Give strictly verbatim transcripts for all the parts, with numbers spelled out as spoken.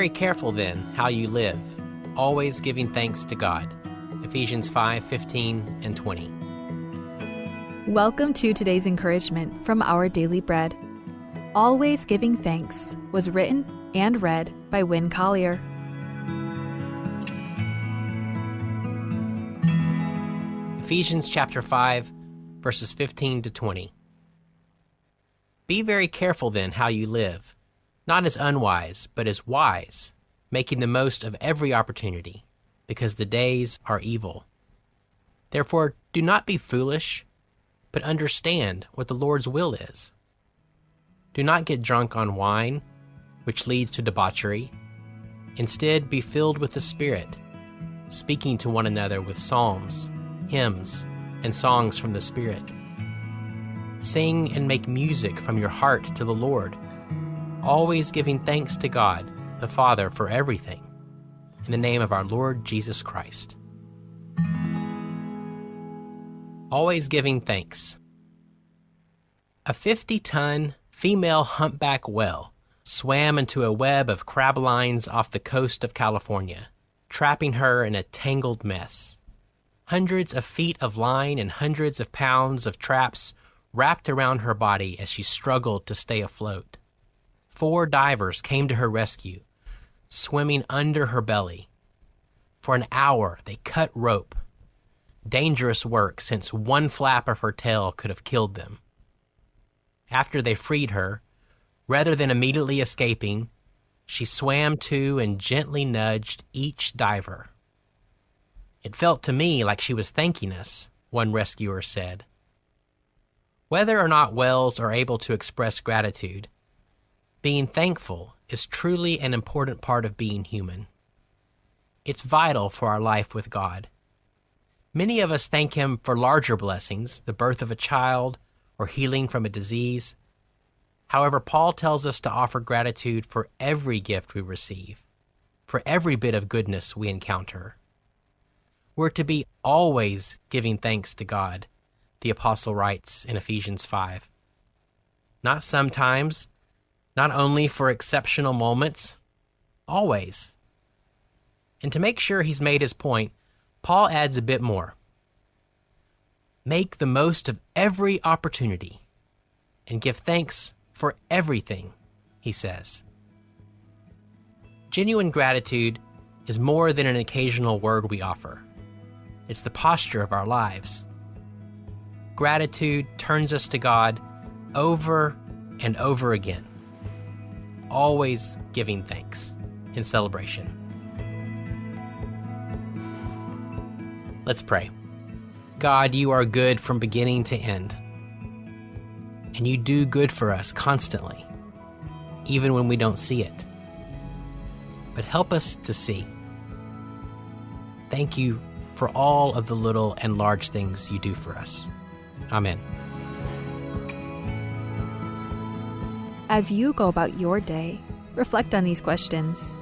careful then how you live, always giving thanks to God. Ephesians five fifteen and twenty. Welcome to today's encouragement from Our Daily Bread. Always Giving Thanks was written and read by Winn Collier. Ephesians chapter five, verses fifteen to twenty. Be very careful then how you live, not as unwise, but as wise, making the most of every opportunity, because the days are evil. Therefore, do not be foolish, but understand what the Lord's will is. Do not get drunk on wine, which leads to debauchery. Instead, be filled with the Spirit, speaking to one another with psalms, hymns, and songs from the Spirit. Sing and make music from your heart to the Lord, always giving thanks to God the Father for everything, in the name of our Lord Jesus Christ. Always giving thanks. A fifty-ton female humpback whale swam into a web of crab lines off the coast of California, trapping her in a tangled mess. Hundreds of feet of line and hundreds of pounds of traps wrapped around her body as she struggled to stay afloat. Four divers came to her rescue, swimming under her belly. For an hour, they cut rope, dangerous work since one flap of her tail could have killed them. After they freed her, rather than immediately escaping, she swam to and gently nudged each diver. "It felt to me like she was thanking us," one rescuer said. Whether or not whales are able to express gratitude, being thankful is truly an important part of being human. It's vital for our life with God. Many of us thank Him for larger blessings, the birth of a child, or healing from a disease. However, Paul tells us to offer gratitude for every gift we receive, for every bit of goodness we encounter. We're to be always giving thanks to God, the apostle writes in Ephesians five. Not sometimes, not only for exceptional moments, always. And to make sure he's made his point, Paul adds a bit more. "Make the most of every opportunity and give thanks for everything," he says. Genuine gratitude is more than an occasional word we offer. It's the posture of our lives. Gratitude turns us to God over and over again, always giving thanks in celebration. Let's pray. God, you are good from beginning to end, and you do good for us constantly, even when we don't see it. But help us to see. Thank you for all of the little and large things you do for us. Amen. As you go about your day, reflect on these questions.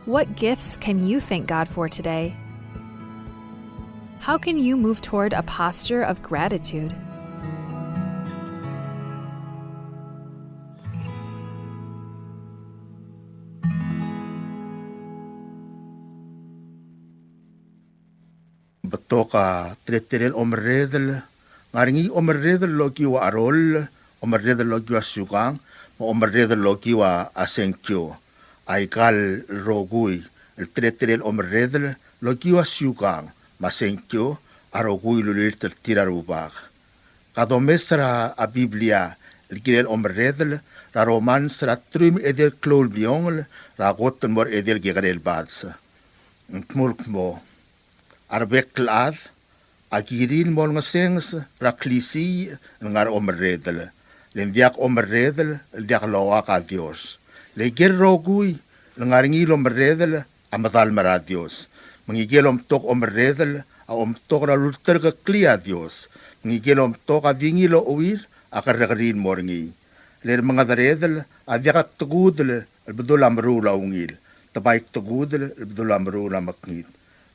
What gifts can you thank God for today? How can you move toward a posture of gratitude? Betok a teletelel omerredel, ngar er ngii omerredel el okiu a cheroll, omerredel el okiu a siukang, me a omerredel el okiu a sengkio. Aika el rokui el teletelel omerredel el okiu a siukang me a sengkio a rokui el ulilt er tir a Rubak. Ka domes er a Biblia el kirel omerredel er a Romans er a teruich me a edei el klou el bliongel er a kot el mo er a edei el kekerei el bades. Ng dmu el kmo, a rebek el chad a kirir el mo olengesenges er a klisiich el ngar er a omerredel, le ng diak omerredel el diak loua a Dios. Le aike el rokui el ngar er ngii el omerredel a medal me er a Dios. Me ngike el omtok omerredel a omtok er a lulterekeklii a Dios. Me ngike el omtok a di ngii el ocheuir a kerrekeriil el mo er ngii. Le remengederedel a diak tekudel el bedul a meruul a ungil, te bai tekudel el bedul a meruul a mekngit.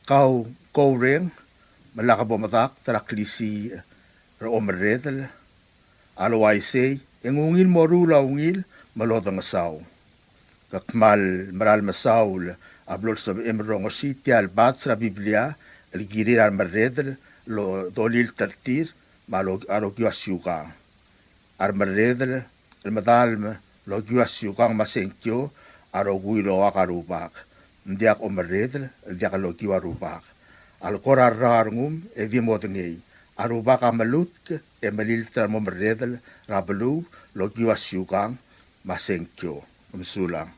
Kau, kau reng, me lak bo medakt er a klisiich er a omerredel, a le uaisei e ng ungil moruul a ungil me lodengesau. Ke kmal meral mesaul a blo lsebechem el rongesii tia el bats er a Biblia el kirir a remerredel el dolilt er tir me a lo-, a rokiu a siukang. A remerredel el medalem el okiu a siukang me a sengkio a rokui el oak a Rubak. Ng diak omerredel el diak lokiu a Rubak. A le kora rrau a rengum e di modengei. A Rubak a melutk e melilt er a mo merredel er a beluu el okiu a siukang me a sengkio. Kom mesulang.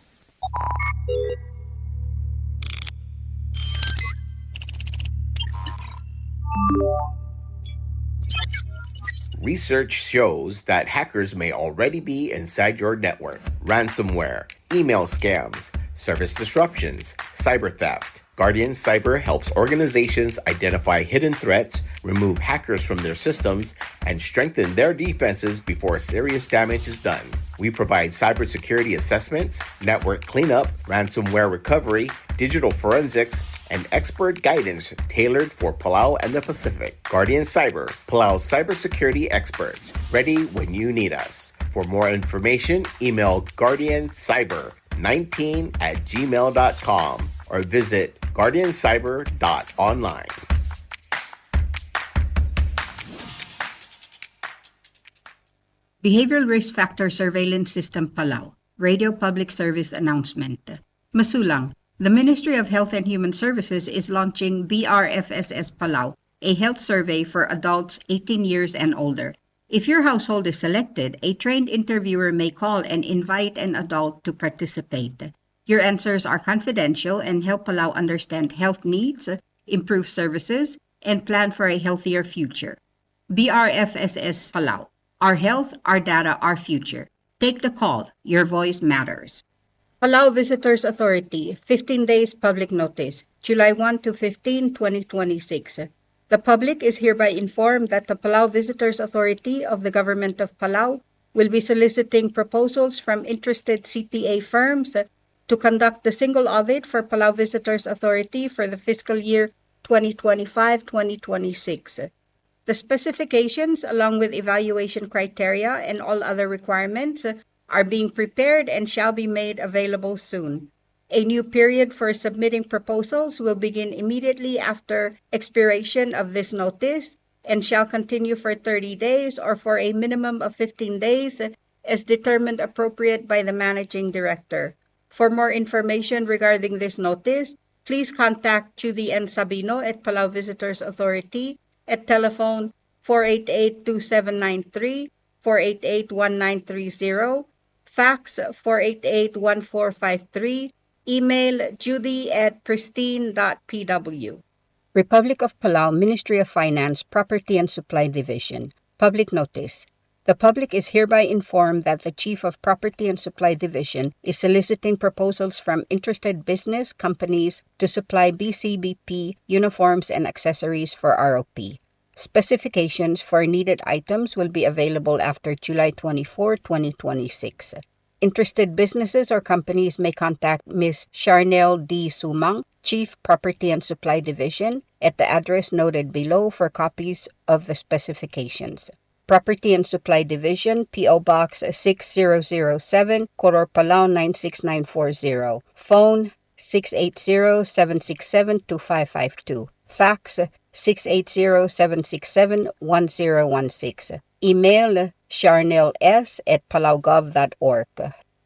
Research shows that hackers may already be inside your network. Ransomware, email scams, service disruptions, cyber theft. Guardian Cyber helps organizations identify hidden threats, remove hackers from their systems, and strengthen their defenses before serious damage is done. We provide cybersecurity assessments, network cleanup, ransomware recovery, digital forensics, and expert guidance tailored for Palau and the Pacific. Guardian Cyber, Palau's cybersecurity experts, ready when you need us. For more information, email guardian cyber nineteen at gmail dot com or visit guardian cyber dot online. Behavioral Risk Factor Surveillance System Palau, Radio Public Service Announcement. Mesulang, the Ministry of Health and Human Services is launching B R F S S Palau, a health survey for adults eighteen years and older. If your household is selected, a trained interviewer may call and invite an adult to participate. Your answers are confidential and help Palau understand health needs, improve services, and plan for a healthier future. B R F S S Palau. Our health, our data, our future. Take the call. Your voice matters. Palau Visitors Authority, fifteen days public notice, July one to fifteen, twenty twenty-six. The public is hereby informed that the Palau Visitors Authority of the Government of Palau will be soliciting proposals from interested C P A firms to conduct the single audit for Palau Visitors Authority for the fiscal year twenty twenty-five, twenty twenty-six. The specifications, along with evaluation criteria and all other requirements, are being prepared and shall be made available soon. A new period for submitting proposals will begin immediately after expiration of this notice and shall continue for thirty days or for a minimum of fifteen days as determined appropriate by the managing director. For more information regarding this notice, please contact Judy N. Sabino at Palau Visitors Authority at telephone four eight eight two seven nine three, four eight eight one nine three zero, fax four eight eight one four five three, email judy at pristine dot p w. Republic of Palau, Ministry of Finance, Property and Supply Division. Public notice. The public is hereby informed that the Chief of Property and Supply Division is soliciting proposals from interested business companies to supply B C B P uniforms and accessories for R O P. Specifications for needed items will be available after July twenty-four, twenty twenty-six. Interested businesses or companies may contact Miss Charnel D. Sumang, Chief Property and Supply Division, at the address noted below for copies of the specifications. Property and Supply Division, P O Box six zero zero seven, Koror, Palau nine six nine four zero. Phone six eight zero, seven six seven, two five five two. Fax six eight zero, seven six seven, one zero one six. Email charnels at palaugov dot org.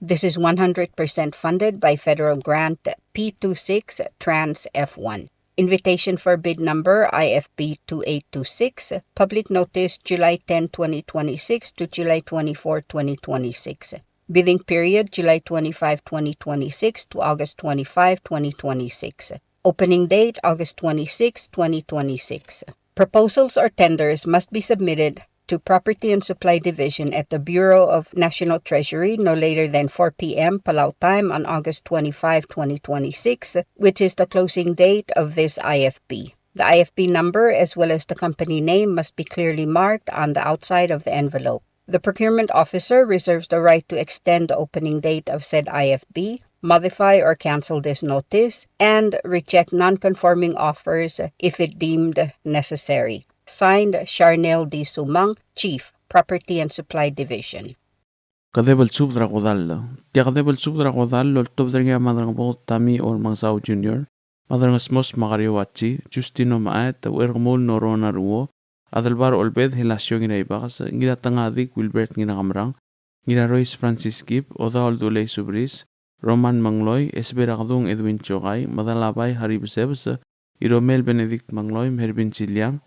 This is one hundred percent funded by federal grant P two six Trans F one. Invitation for bid number I F B two eight two six. Public notice July ten, twenty twenty-six to July twenty-four, twenty twenty-six. Bidding period July twenty-five, twenty twenty-six to August twenty-five, twenty twenty-six. Opening date August twenty-six, twenty twenty-six. Proposals or tenders must be submitted to Property and Supply Division at the Bureau of National Treasury no later than four p.m. Palau time on August twenty-five, twenty twenty-six, which is the closing date of this I F B. The I F B number as well as the company name must be clearly marked on the outside of the envelope. The procurement officer reserves the right to extend the opening date of said I F B, modify or cancel this notice, and reject non-conforming offers if it deemed necessary. Signed, Charnel D. Sumang, Chief, Property and Supply Division. Kedeb el subed er a kodall. Tia kedeb el subed er a kodall el oltobed er ngii a Maderangebuked Tommy Ormangsau Junior, Maderangesmos Makario Achi, Justino Maet, Uerkemul Noro Naruo, Adelbar Olbed Helasio Ngiraibakes, Ngiratengadik Wilbert Ngirakemerang, Ngirarois Francis Kib, Odaol Dulei Subris, Roman Mengloi, Esberakedung Edwin Chokai, Medalabai Harry Besebes, Iromel Benedict Mengloi, me a Hervin Siliang,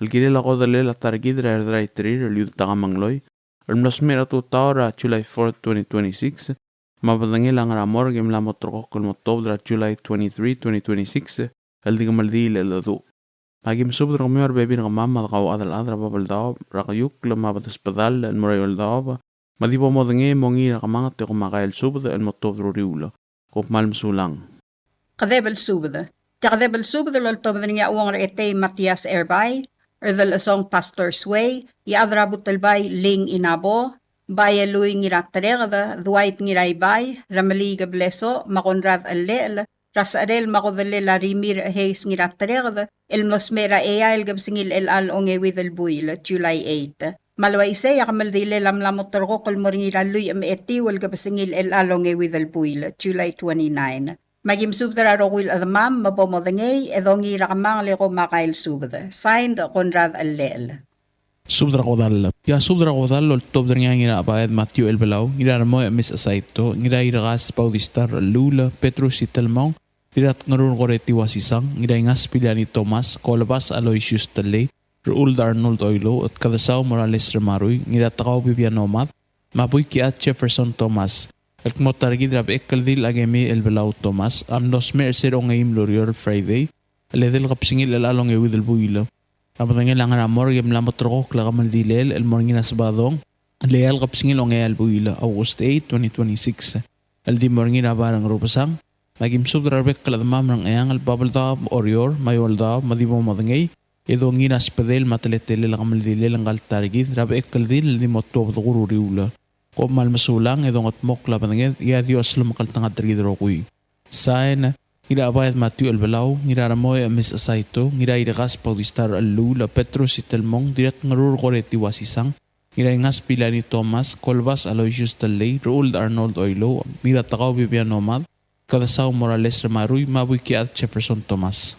el kirel a kodellel a ta er kid er a Erderai Terir el Iudtaka Mengloi, el mlo smecher er a tutau er a July fourth, twenty twenty-six, me a bedengel a ngar er a morgue e mla mo terrekokl el mo tuobed er a July twenty-three, twenty twenty-six, el di kemeldiil el cheldecheduch. Me aki mesubed er kemiu a rebebil er kemam me a dekauchad el chad er a Babeldaob er a Keiukl me a Bedesbedall el mo er a Eouldaob, me di bo modengei e mongiil er a kemanget e kom a kael subed el mo tuobed er a uriul. Kom kmal mesulang. Kedeb el subed. Tia kedeb el subed el oltobed er ngii a Uong er a Etei Matias Erbai, Erdelchesong Pastor Suei, Iechad er a Butelbai Ling Inabo, Baelui Ngiratereked, Dwight Ngiraibai, Remeliik Blesoch, me a Konrad Chelechel, er a secherel me a kodellel a Rimirch Hayes Ngiratereked, el mlo smecher er a eai el kebesengil er chelecha el ongeuid el buil, July eight. Me a le uaisei e a kemeldilel a mla mo terrekokl el mo er ngii er a lluich me a etiu el kebesengil er chelecha el ongeuid el buil, July twenty-nine. Me aki mesubed er a rokui el chedemam me bo modengei e dongiil er a kemanget e kom a kael subed. Signed, Konrad Chelechel. Subed er a kodall. Tia subed er a kodall el oltobed er ngii a Ngirachebaed Matthew Elbelau, Ngiraremoi Emis Asaito, Ngirairekas Bautista Rechelluul, Petrus Itelmong, Dirratngerur Koreti Wasisang, Ngiraingas Piliani Thomas, Kolebas Aloysius Tellei, Rechuld Arnold Oilouch, Kedesau Morales Remarui, Ngiratekau Bibiano Mad, me a Buikichad Jefferson Thomas. El kmo ta er kid er a Bechekeldil Akemi Elbelau Thomas a mlo smecher er se er a ongeim el ureor el Friday, el edei el kebesengil er chelecha el ongeuid el buil. A bedengel a ngar er a morgue e mla mo terrekokl a kemeldilel el mo er ngii er a Sebadong el eai el kebesengil er a ongeai el buil, August eight, twenty twenty-six, el di mo er ngii er a bai er a Ngerubesang. Me aki mesubed er a rebek el chedemam er a Ngcheangel, Babeldaob, Oreor me a Eouldaob me di bo modengei e dongiil er a sbedel me a teletelel a kemeldilel ngka el ta er kid er a Bechekeldil el di mo tuobed er a uriul. Kom kmal mesulang e dongetmokl a bedenged, e a Dios lomekngeltengat er kid el rokui. Sain, Ngirachebaed Matthew Elbelau, Ngiraremoi Emis Asaito, Ngirairekas Bautista Rechelluul, Petrus Itelmong, Dirratngerur Koreti Wasisang, Ngiraingas Piliani Thomas, Kolebas Aloysius Tellei, Rechuld Arnold Oilouch, Ngiratekau Bibiano Mad, Kedesau Morales Remarui, me a Buikichad Jefferson Thomas.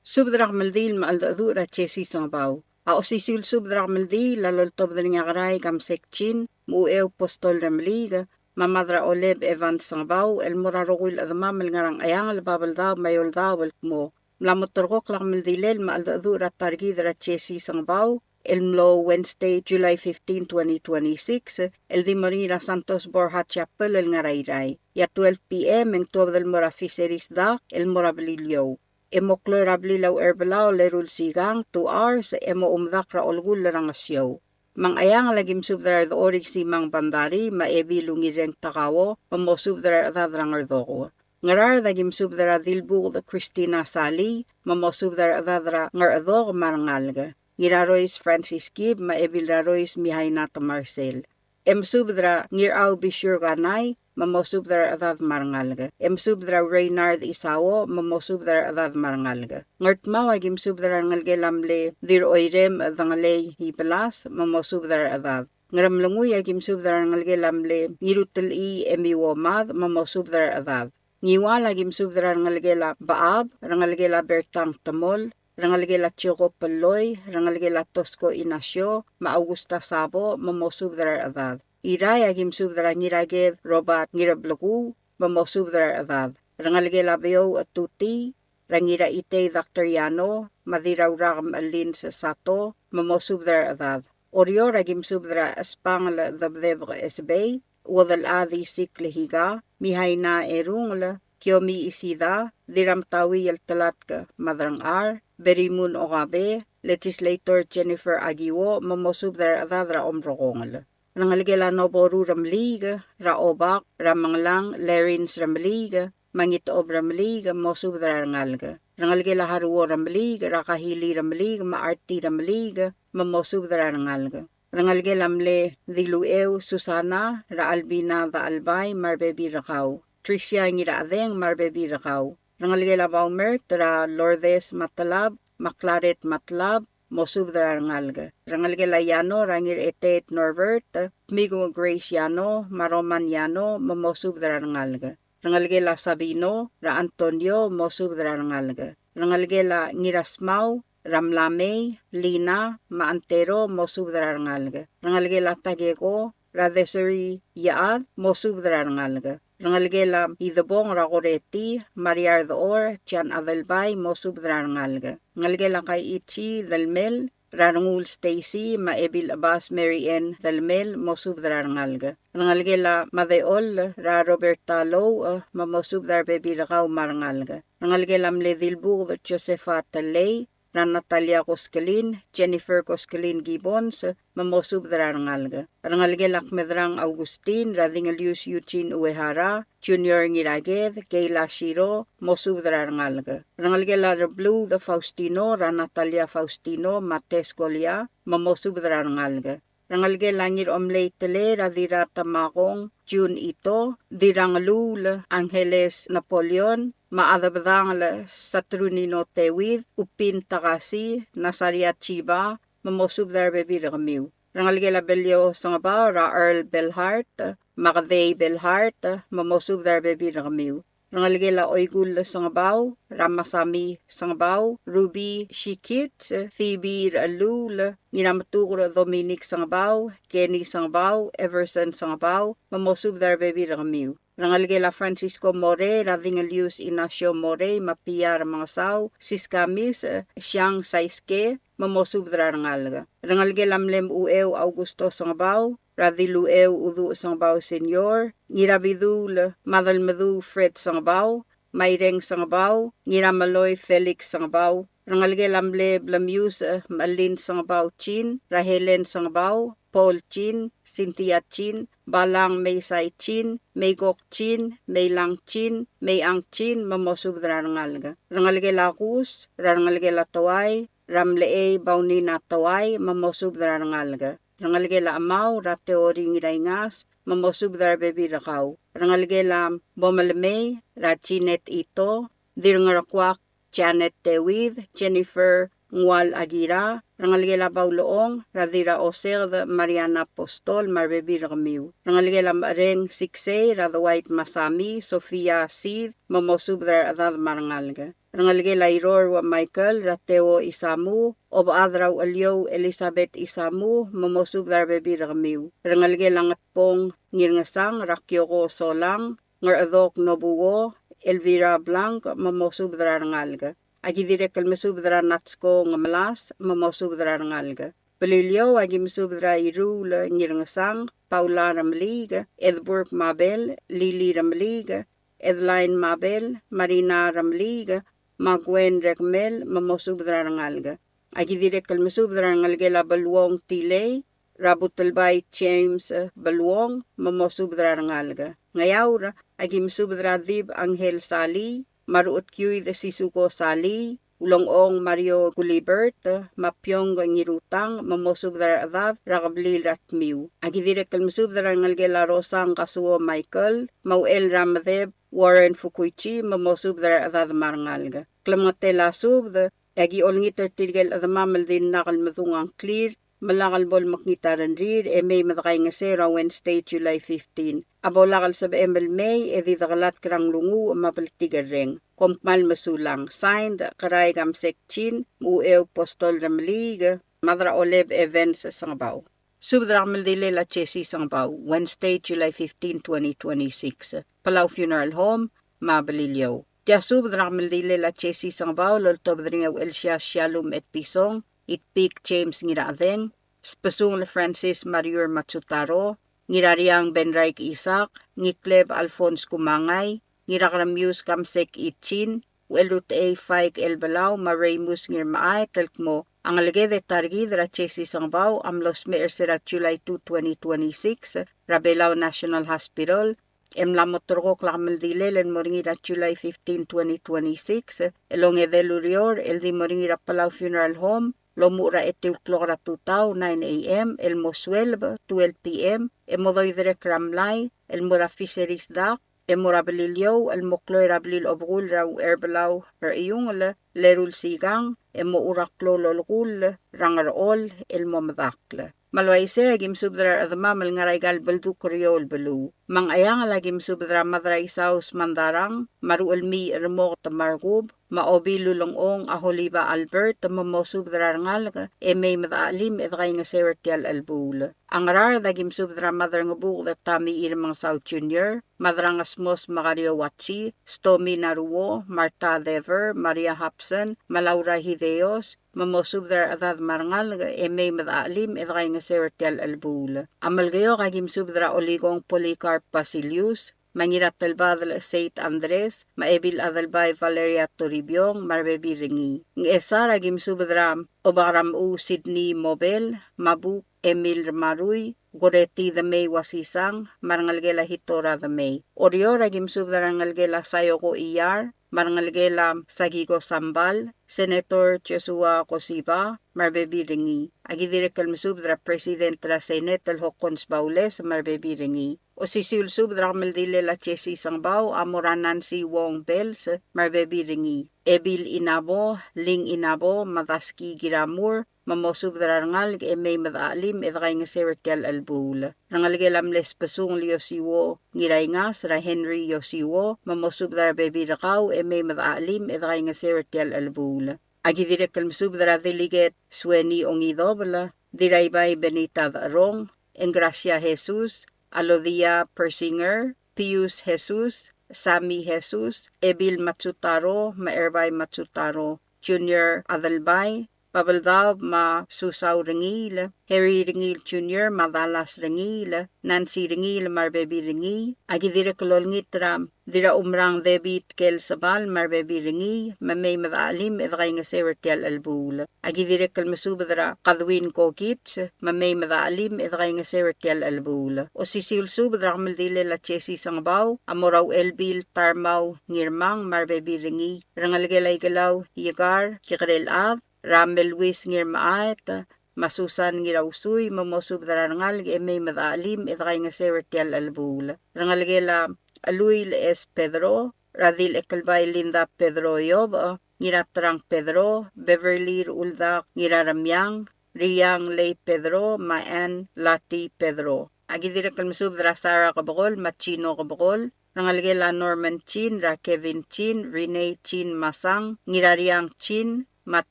Subed er a kemeldiil me a cheldecheduch er a Jesse Sengebau. A osisiu el subed er a kemeldiil a loltobed er ngii a Kerai Kamsek Chin, me a Ucheu Postol Remeliik, me a Mad er a Oleb Evans Sengebau, el mo er a rokui el chedemam el ngar er a Ngcheangel, Babeldaob me a Eouldaob el kmo mla mo terrekokl a kemeldilel me a cheldecheduch er a ta er kid er a Jesse Sengebau, el mlo Wednesday, July fifteen, twenty twenty-six, el di mo er ngii er a Santos Borja Chapel el ngar er a Irrai. E a twelve P M e ng tuobed el mo er a Fisheries Dock el mo er a Beliliou. E mo kloi er a blil a Ucherbelau el eru el sikang, two hours, e mo omdak er a olkull er a Ngesiou. Me a Ngcheangel a ki mesubed er a Rdechor Iksimang Bandari, me a Ebil Ungireng Takao, me mosubed er a rechedad er a Ngerdoko. Ngaraard a ki mesubed er a Dilbuked Christina Salii, me mosubed er a rechedad er a Ngerchedok me a rengalek. Ngirarois Francis Kib, me a Ebil Rarois Mihaina Temarsel. E mesubed er a Ngirau Bishur Kanai, me mosubed er a rechedad me a rengalek. E mesubed er a Reynard Isao, me mosubed er a rechedad me a rengalek. Ngardmau a ki mesubed er a rengelekel a mle Dirroirem Dengelei Ibelas, me mosubed er a rechedad. Ngeremlengui a ki mesubed er a rengelekel a mle Ngirutelchii Emiuo Mad, me mosubed er a rechedad. Ngiwal a ki mesubed er a rengelekel a Bechab, rengelekel a Bertang Temol, rengelekel a Jacob Pelloi, rengelekel a Tosko Inacio, me a Augusta Sabo, me mosubed er a rechedad. Irrai a ki mesubed er a Ngiraked Robert Ngirablekuu, me mosubed er a rechedad. Rengelekel a Beouch Tutii, er a Ngiraitei Doctor Yano, me a Dirraurak Mechelins Sato, me mosubed er a rechedad. Oreor a ki mesubed er a Espangel Debdebek Esbei, Uodelchad Isikl Higa, Mihaina Erungel, Kiomi Isida, Dirramtaui el Telatk Madrangchar, Berimun Okabe, Legislator Jennifer Akiwo, me mosubed er a rechedad er a Omrekongel. Rengelekel a Noboru Remeliik, er a Obak, er a Menglang, Lerins Remeliik, me a Ngitechob Remeliik, mosubed er a rengalek. Rengelekel a Haruo Remeliik, er a Kahili Remeliik, me a Arti Remeliik, me mosubed er a rengalek. Rengelekel a mle Dilucheu Susana, er a Albina Dachelbai, me a rebebil er kau. Tricia Ngirachedeng, me a rebebil er kau. Rengelekel a Baumert, er a Lourdes Matelab, me a Claret Matelab, mosubed er a rengalek. Rengelekel a Yano, er a Ngiraeteet Norbert, Tmiku Grace Yano, me a Roman Yano, me mosubed er a rengalek. Rengelekel a Sabino, er a Antonio, mosubed er a rengalek. Rengelekel a Ngirasmau, er a Mlamei, Lina, me a Antero, mosubed er a rengalek. Rengelekel a Takeko, er a Desiree Iechad, mosubed er a rengalek. Rengelekel a Idebong, er a Koreti, Maria Rdechor, Jan Adelbai, mosubed er a rengalek. Ngelekel a Kaichi Delmel, er a Rengul Stacy, me a Ebil Chebas Mary Ann Delmel, mosubed er a rengalek. Rengelekel a Madeol, er a Roberta Louch, me mosubed er a rebebil er kau me a rengalek. Rengelekel a mle Dilbuked Josepha Telei, er a Natalia Koskelin, Jennifer Koskelin Gibbons, me mosubed er a rengalek. Rengelekel a Kmedrang Augustin, er a Dingelius Eugene Uehara, Junior Ngiraked, Keila Shiro, mosubed er a rengalek. Rengelekel a Rebluud Faustino, er a Natalia Faustino, me a Tes Kolia, me mosubed er a rengalek. Rengelekel a Ngiromlei Telei, er a Dirrata Makong, June Ito, Dirrangeluul, Angeles Napoleon, me a Chedebedangel Saturnino Teuid, Upin Takasi, Nasaria Chiba, me mosubed er a rebebil er kemiu. Rengelekel a Belio Sengebau, er a Earl Belhart, me a Kedei Belhart, me mosubed er a rebebil er kemiu. Rengelekel a Oikull Sengebau, er a Masami Sengebau, Ruby Shikits, Phoebe Rechelluul, Ngirametuker Dominic Sengebau, Kenny Sengebau, Everson Sengebau, me mosubed er a rebebil er kemiu. Rengelekel a Francisco Morei, er a Dingelius Inacio Morei, me a Pia Remengesau, Siska Mis, Siang Saiske, me mosubed er a rengalek. Rengelekel a mle Mecheucheu Augusto Sengebau, er a Dilucheu Uduch Sengebau Senior, Ngirabiduul Madelmeduu Fred Sengebau, Maireng Sengebau, Ngirameloi Felix Sengebau. Rengelekel a mle Blemius, e, Melin Sengebau Chin, er a Helen Sengebau, Paul Chin, Cynthia Chin, Balang Meisai Chin, Meikok Chin, Meilang Chin, Meiang Chin, me mosubed er a rengalek. Rengelekel a Kus, er a rengelekel a Teuai, er a Mlechei Baunina Teuai, me mosubed er a rengalek. Rengelekel a Chemau, er a Teori Ngiraingas, me mosubed er a rebebil er kau. Rengelekel a Bomelemei, er a Jeanette Ito, Dirngerkuak Janet Teuid, Jennifer Ngual Akira, rengelekel a Baulechong, er a Dirraoseked Mariana Apostol, me a rebebil er kemiu. Rengelekel a Mechereng Siksei, er a Dwight Masami, Sofia Sid, me mosubed er a rechedad me a rengalek. Rengelekel a Iror Ua Michael, er a Teo Isamu, Obechad er a Ucheliou Elizabeth Isamu, me mosubed er a rebebil er kemiu. Rengelekel a Ngetbong Ngirngesang, er a Kioko Solang, Ngerchedok Nobuo, Elvira Blanc, me mosubed er a rengalek. Aki dirrek el mesubed er a Natsko Ngemelas, me mosubed er a rengalek. Beliliou, aki mesubed er a Iruul Ngirngesang, Paula Remeliik, Edburg Mabel, Lili Remeliik, Edline Mabel, Marina Remeliik, me a Gwen Rekmel, me mosubed er a rengalek. Aki dirrek el mesubed er a rengelekel a Beluong Tilei, er a Butelbai James, e, Beluong, me mosubed er a rengalek. Ngeaur, aki mesubed er a Dib Angel Salii, me a Ruchedkiuid Sisuko Salii, Ulengchong Mario Gulibert, me a Piong Ngirutang, me mosubed er a rechedad er a kebliil er a Tmiu. Aki dirrek el mesubed er a rengelekel a Rosang Kasuo Michael, me a Uchel er a Medeb Warren Fukuichi, me mosubed er a rechedad me a rengalek. Klemengetel a subed, e aki olengit er tirke el chedemam el dimlak el medung a ngklir, me lak el bo lemekngit a rengrir, e mei me dekaingeseu er a Wednesday, July fifteen. A bo lak el sebechem el mei, e di dekelatk er a nglunguuch me a bltikerreng. Kom kmal mesulang. Signed, Kerai Kamsek Chin, Ucheu Postol Remeliik, me a Dracholeb Evans Sengebau. Subed er a kemeldilel a Jesse Sengebau, Wednesday, July fifteen, twenty twenty-six, Palau Funeral Home, me a Beliliou. Tia subed er a kemeldilel a Jesse Sengebau el oltobed er ngii a Uchelsias Shallum Etpison, Itpik James Ngirachedeng, Sbesungel Francis Mariur Matsutaro, Ngirariang Benraik Isaac, Ngikleb Alphonse Kumangai, Ngirakeremius Kamsek Itchin, Uchelrutechei Faik Elbelau, me a Reimus Ngirmechaet el kmo a ngeleked e ta er kid er a Jesse Sengebau a mlo smecher er sel July two, twenty twenty-six, er a Belau National Hospital, e mla mo terrekokl a kemeldilel el mo er ngii er a July fifteen, twenty twenty-six, el ongedei el ureor el di mo er ngii er a Palau Funeral Home, el omuchel er a etiu el klok er a tutau, nine A M, el mo sueleb, twelve P M, e mo doiderekl er a mlai el mo er a Fisheries Dock, e mo er a Beliliou el mo kloi er a blil obekul er a Ucherbelau er a Iungel, el eru el sikang e mochu er a klou el olekull er a Ngerchol el mo medakl. Me a le uaisei a ki mesubed er a rechedemam el ngar er aika el beldukl er eou el beluu. Me a Ngcheangel a ki mesubed er a Madraisau Smandarang, me a Ruchelmiich Remoket me a Rekub, me a Obil Ulengchong a Holiba Albert, me mosubed er a rengalek e mei me dechachelim e dekaingeseu er tia el chelebuul. A Ngaraard a ki mesubed er a Madrangebuked Tommy Irmengsau Junior, Madrangesmos Makario Watsi, Stomi Naruo, Martha Dever, Maria Hobson, me a Laura Hideos, me mosubed er a rechedad me a rengalek e mei me dechachelim e dekaingeseu er tia el chelebuul. A Melekeok a ki mesubed er a Olikong Polycarp Basilius, me a Ngiratelbadel Seit Andres, me a Ebil Adelbai Valeria Toribiong, me a rebebil er ngii. Ngchesar a ki mesubed er a Obak er a Mechuu Sydney Mobel, me a Buk Emil Remarui, Goreti Demei Wasisang, me a rengelekel a Hitora Demei. Oreor a ki mesubed er a rengelekel a Sayoko Iyar, me a rengelekel a Sakiko Sambal, Senator Joshua Koshiba, me a rebebil er ngii. A ki dirrek el mesubed er a President er a Senate el Hokkons Baules, me a rebebil er ngii. Osisiu el subed er a kemeldilel a Jesse Sengebau a mo er a Nancy Wong Bells, me a rebebil er ngii. Ebil Inabo, Ling Inabo, me a Daski Kiramur, me mosubed er a rengalek e mei me dechachelim e dekaingeseu er tia el chelebuul. Rengelekel a mle Sbesungel Yosiwo Ngiraingas er a Henry Yosiwo, me mosubed er a rebebil er kau e mei me dechachelim e dekaingeseu er tia el chelebuul. A ki dirrek el mesubed er a Delegate Sueni Ongidobel, Diraibai Benita Decherong, Engracia Jesus, Alodia Persinger, Pius Jesus, Sami Jesus, Ebil Matsutaro, me a Erbai Matsutaro, Junior Adelbai, Babeldaob me a Susau Rengiil, Harry Rengiil Junior me a Dallas Rengiil, Nancy Rengiil me a rebebil er ngii. A ki dirrek el olengit er a Dirraumerang David Kelsebal me a rebebil er ngii, me mei me dechachelim e dekaingeseu er tia el chelebuul. A ki dirrek el mesubed er a Kadwin Kokits, me mei me dechachelim e dekaingeseu er tia el chelebuul. Osisiu el subed er a kemeldilel a Jesse Sengebau a mo er a Uchelbil Tarmau Ngirmang me a rebebil er ngii. Rengelekel a Ikelau Iekar Kikerelchad, er a Meluis Ngirmechaet, me a Susan Ngirausui, me mosubed er a rengalek e mei me dechachelim e dekaingeseu er tia el chelebuul. Rengelekel a Cheluil S. Pedro, er a Dilchekelbai Linda Pedro Iobech, Ngiraterang Pedro, Beverly Ruldak Ngiraremiang, Riang Lei Pedro, me a Ann Lati Pedro. A ki dirrek el mesubed er a Sarah Kebekol, me a Chino Kebekol, rengelekel a Norman Chin, er a Kevin Chin, Renee Chin Masang, Ngirariang Chin, me a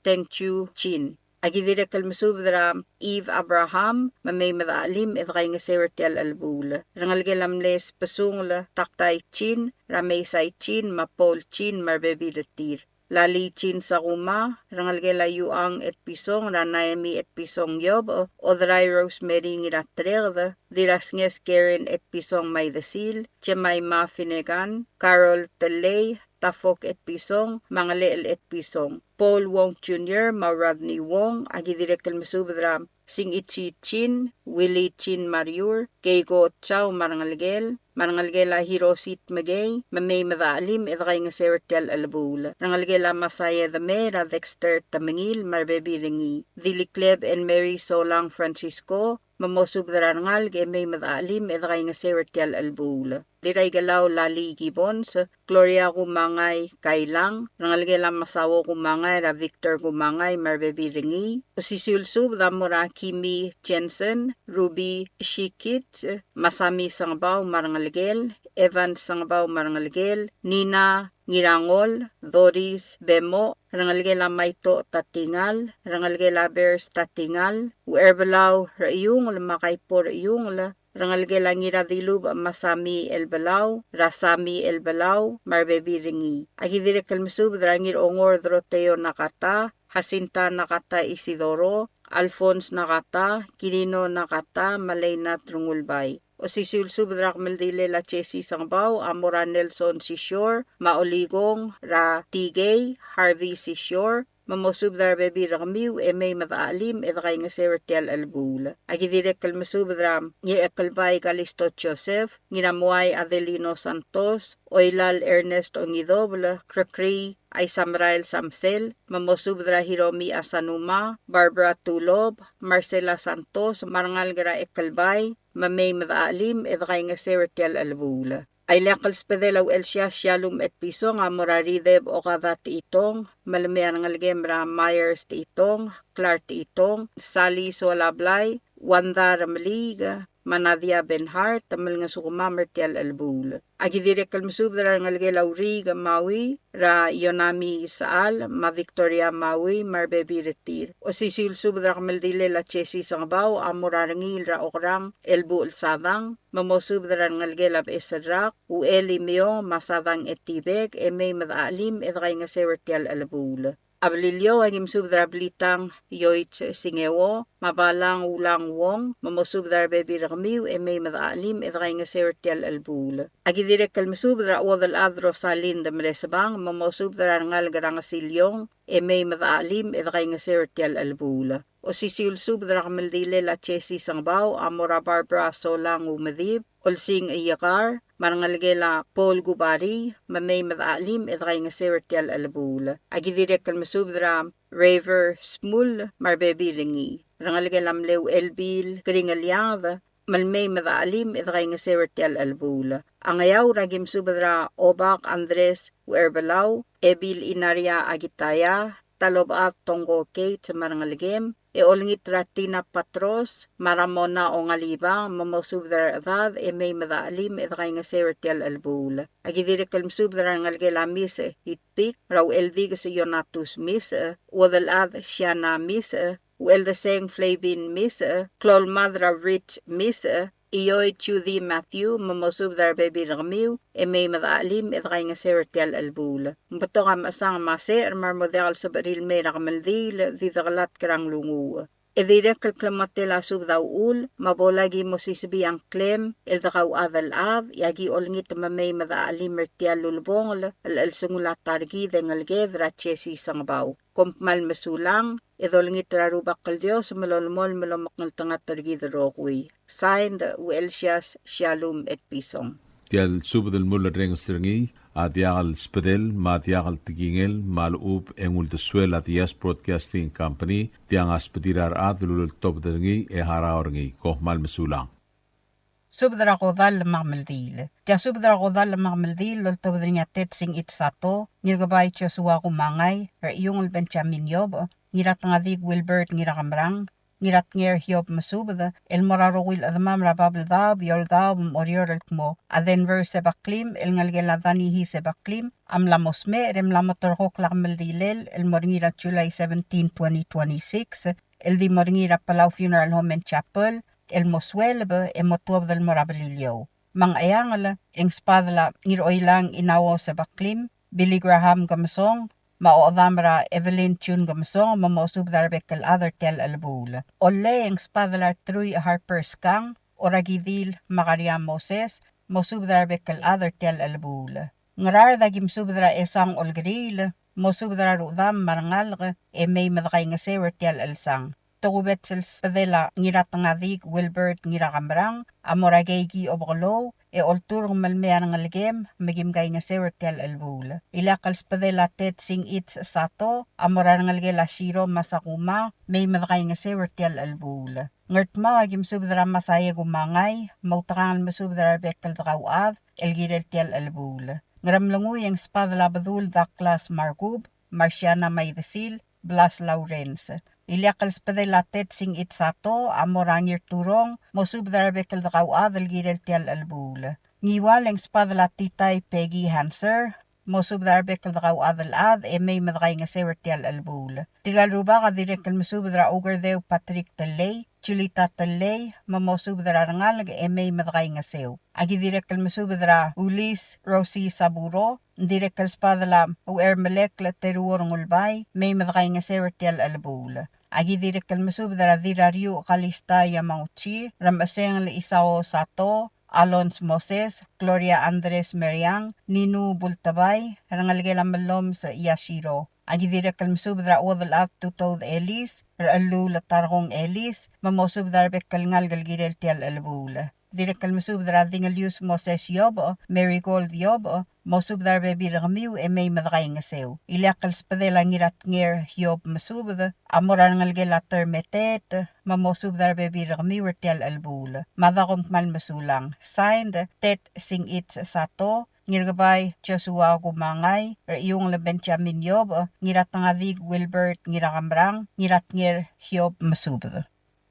Tengchu Chin. A ki dirrek el mesubed er a Eve Abraham, me mei me dechachelim e dekaingeseu er tia el chelebuul. Rengelekel a mle Sbesungel Taktai Chin, er a Meisai Chin, me a Paul Chin, me a rebebil er tir. Lali Chin Sakuma, rengelekel a Yuang Etpison, er a Naemi Etpison Iobech, Oderai Rosemary Ngiratereked, Dirrasnges Karen Etpison Maidesil, Jemima Finnegan, Carol Telei, Tafok Etpison, me a Ngelechel Etpison. Paul Wong Junior, me a Rodney Wong, a ki dirrek el mesubed er a Singichi Chin, Willie Chin Mariur, Keiko Chau me a rengelekel, me a rengelekel a Hiroshi Tmekei, me mei me dechachelim e dekaingeseu er tia el chelebuul. Rengelekel a Masaya Demei, er a Dexter Temengil, me a rebebil er ngii. Dilikleb Ann Mary Solang Francisco, me mosubed er a rengalek e mei me dechachelim e dekaingeseu er tia el chelebuul. Dirraikelau Lali Gibbons, Gloria Kumangai Kailang, rengelekel a Masao Kumangai, er a Victor Kumangai, me a rebebil er ngii. Osisiu el subed a mo er a Kimi Jensen, Ruby Shikit, Masami Sengebau me a rengelekel, Evan Sengebau me a rengelekel, Nina Ngirangol, Doris Bemo, rengelekel a Maito Tatingal, rengelekel a Bers Tatingal, Ucherbelau Rechiungel me a Kaipo Rechiungel, rengelekel a Ngiradilubech Masami Elbelau, er a Sami Elbelau, me a rebebil er ngii. A ki dirrek el mesubed er a Ngirongor Doroteo Nakata, Jacinta Nakata Isidoro, Alphonse Nakata, Kirino Nakata, me a Leinat Rengulbai. Osisiu el subed er a kemeldilel a Jesse Sengebau a mo er a Nelson Sisior, me a Olikong er a Tikei, Harvey Sisior, me mosubed er a rebebil er kemiu e mei me dechachelim e dekaingeseu er tia el chelebuul. A ki dirrek el mesubed er a Ngirachekelbai Kalisto Joseph, Ngiramuai Adelino Santos, Oilal Ernest Ongidobel, Krekrii Aisamerael Samsel, me mosubed er a Hiromi Asanuma, Barbara Tulob, Marcela Santos, me a rengalek er a Chekelbai, me mei me dechachelim e dekaingeseu er tia el chelebuul. A ileakl el sbedel a Uchelsias Shalom Etpison a mo er a Rideb Okada Techitong, me le mei a rengelekem er a Myers Techitong, Clark Techitong, Sally Solablai, Wanda Remeliik, me a Nadia Benhart, me lengesukemam er tia el chelebuul. A ki dirrek el mesubed er a rengelekel a Uriik Maui, er a Yonami Sechal, me a Victoria Maui, me a rebebil er tir. Osisiu el subed er a kemeldilel a Jesse Sengebau a mo er a Rengiil er a Okerang, Elbuchel Sadang, me mosubed er a rengelekel a Becheserrak, Uchel Imeo, me a Sadang Etibek, e mei me dechachelim e dekaingeseu er tia el chelebuul. A Beliliou a ki mesubed er a Blitang Yoich Singeo, me a Balang Ulang Wong, me mosubed er a rebebil er kemiu e mei me dechachelim e dekaingeseu er tia el chelebuul. A ki dirrek el mesubed er a Uodelchad Rosalind Meresebang, me mosubed er a rengalek er a Ngesiliong e mei me dechachelim e dekaingeseu er tia el chelebuul. Osisiu el subed er a kemeldilel a Jesse Sengebau a mo er a Barbara Solang Umedib, Olsing Iyekar, me a rengelekel a Paul Kubari, me mei me dechachelim e dekaingeseu er tia el chelebuul. A ki dirrek el mesubed er a Raver Smul, me a rebebil er ngii. Rengelekel a mle Uchelbil Kringelianged, me le mei me dechachelim e dekaingeseu er tia el chelebuul. A Ngeaur a ki mesubed er a Obak Andres Ucherbelau, Ebil Inaria Akitaya, Talobechad Tongko Kate me a rengelekem, e olengit er a Tina Patros, me a Ramona Ongalibang, me mosubed er a rechedad, e mei me dechachelim e dekaingeseu er tia el chelebuul. A ki dirrek el mesubed er a rengelekel a Misech Itpik, er a Ucheldikes Ionatus Misech, Uodelchad Siana Misech, Ucheldeseng Flavin Misech, Klou el Mad er a Rich Misech, Ioi Judy Matthew, me mosubed er a rebebil er kemiu, e mei me dechachelim e dekaingeseu er tia el chelebuul. Ng betok a mechesang me a secher me a re mo diak el sebechir el mei er a kemeldiil, di dekelatk er a nglunguuch. E dirrek el klemengetel a subed a uchul, me a bo laki mo sisebii a ngklem el dekauchad el chad, e a ki olengit me mei me dechachelim er tia el ulebongel el chelsengul a ta er kid e ngeleked er a Jesse Sengebau. Kom kmal mesulang, e dolengit er a Rubak el Dios me lolemolem el omekngeltengat er kid el rokui. Signed, Uchelsias Shalom Etpison. Tia el subed el mulerrenges er ngii a diak el sbedel me a diak el tekingel me a lechub e ng uldesuel a Diaz Broadcasting Company, tiang a sbedir a rechad el uleltobed er ngii e harau er ngii. Kom kmal mesulang. Subed er a kodall me a kemeldiil. Tia subed er a kodall me a kemeldiil el oltobed er ngii a Ted Singich Sato, Ngirkebai Joshua Kumangai, Rechiungl Benjamin Iob, Ngiratngadik Wilbert Ngirakemerang, Ngiratnger Hiob Mesubed, el mo er a rokui el chedemam er a Babeldaob, Eouldaob, me a Oreor el kmo a Denver Sebaklim, el ngelekel a Danihi Sebaklim, a mla mo smecher e mla mo terrekokl a kemeldilel el mo er ngii er a July seventeen, twenty twenty-six, el di mo er ngii er a Palau Funeral Home and Chapel, el mo sueleb e mo tuobed el mo er a Beliliou. Me a Ngcheangel, e ng sbadel a Ngiroilang Inao Sebaklim, Billy Graham Kemesong, me a ochedam er a Evelyn June Kemesong, me mosubed er a rebek el chad er tia el chelebuul. Ollei, e ng sbadel a Truich Harper Skang, Orakidil Makaria Moses, mosubed er a rebek el chad er tia el chelebuul. Ngaraard, a ki mesubed er a Esang Olkeriil, mosubed er a rudam me a rengalek, e mei me dekaingeseu er tia el chelsang. Tokubets el sbedel a Ngiratngadik Wilbert Ngirakemerang a mo er a Keiki Obekelou, e olturk me le mei a rengelekem me kim kaingeseu er tia el chelebuul. Ileakl el sbedel a Ted Singich Sato a mo er a rengelekel a Shiro Masakuma, mei me dekaingeseu er tia el chelebuul. Ngardmau, a ki mesubed er a Masae Kumangai, moutekangel mesubed er a rebek el dekauchad el kirel tia el chelebuul. Ngeremlengui, e ng sbadel a Bedul Douglas Markub, Marciana Maidesil, Blas Lawrence. Ileakl el sbedel a Ted Singich Sato a mo er a Ngirturong, mosubed er a rebek el dekauchad el kirel tia el chelebuul. Ngiwal, e ng sbadel a Titai Peggy Hanser, mosubed er a rebek el dekauchad el chad e mei me dekaingeseu er tia el chelebuul. Tirka el rubak a dirrek el mesubed er a Ukerdeu Patrick Tellei, Julita Tellei, me mosubed er a rengalek e mei me dekaingeseu. A ki dirrek el mesubed er a Ulis Rosie Saburo, ng dirrek el sbadel a Uchermelekl Teruo Rengulbai, mei me dekaingeseu er tia el chelebuul. A ki dirrek el mesubed er a Dirrariuch Kalista Yamauchi, Remesengel Isao Sato, Alons Moses, Gloria Andres Meriang, Ninu Bultebai, rengelekel a Melloms Yashiro. A ki dirrek el mesubed er a Uodelchad Tutoud Elis, Rechelluul Tarkong Elis, me mosubed er a rebek el ngalek el kirel tia el chelebuul. Dirrek el mesubed er a Dingelius Moses Iobech, Marigold Iobech, mosubed er a rebebil er kemiu e mei me dekaingeseu. Ileakl el sbedel a Ngiratnger Hiob Mesubed a mo er a rengelekel a Termeteet, me mosubed er a rebebil er kemiu er tia el chelebuul. Mada kom kmal mesulang. Signed, Tet Singich Sato, Ngirkebai Joshua Kumangai, Rechiungel Benjamin Iobech, Ngiratengadik Wilbert Ngirakemerang, Ngiratnger Hiob Mesubed.